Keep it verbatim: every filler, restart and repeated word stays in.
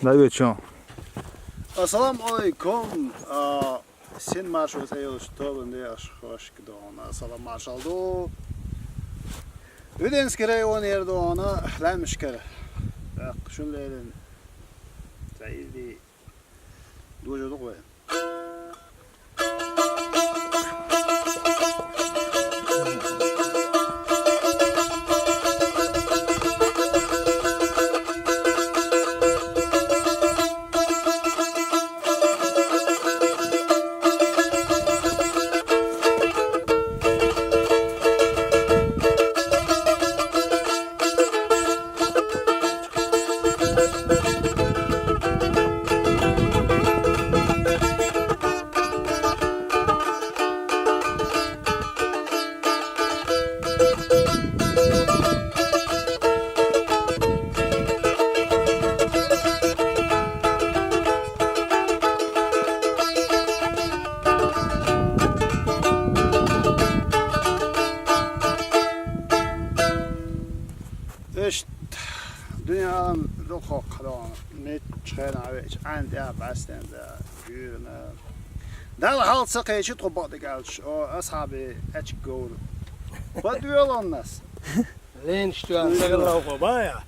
Навечон. Ассаламу алейкум. А, син маршо цӀе йолчу тобанан декъашхошка дуьхьал салам маршалла ду. Удинский районера дуьхьал, Лаьмнашкара. ТӀаккха шуна леррина цхьа илли дожо ду-кх вай. Иштта дуьненан дукхах догӀу, мичча хенахь веача, Ӏаьнан тӀехь бӀаьстенна да, гуьйрана. Далла хьал ца кхечи тхо бакъдерг аьлча, о, асхьабий, аьчка говр. Бадвелоннас. Лен что, сагала хо бая.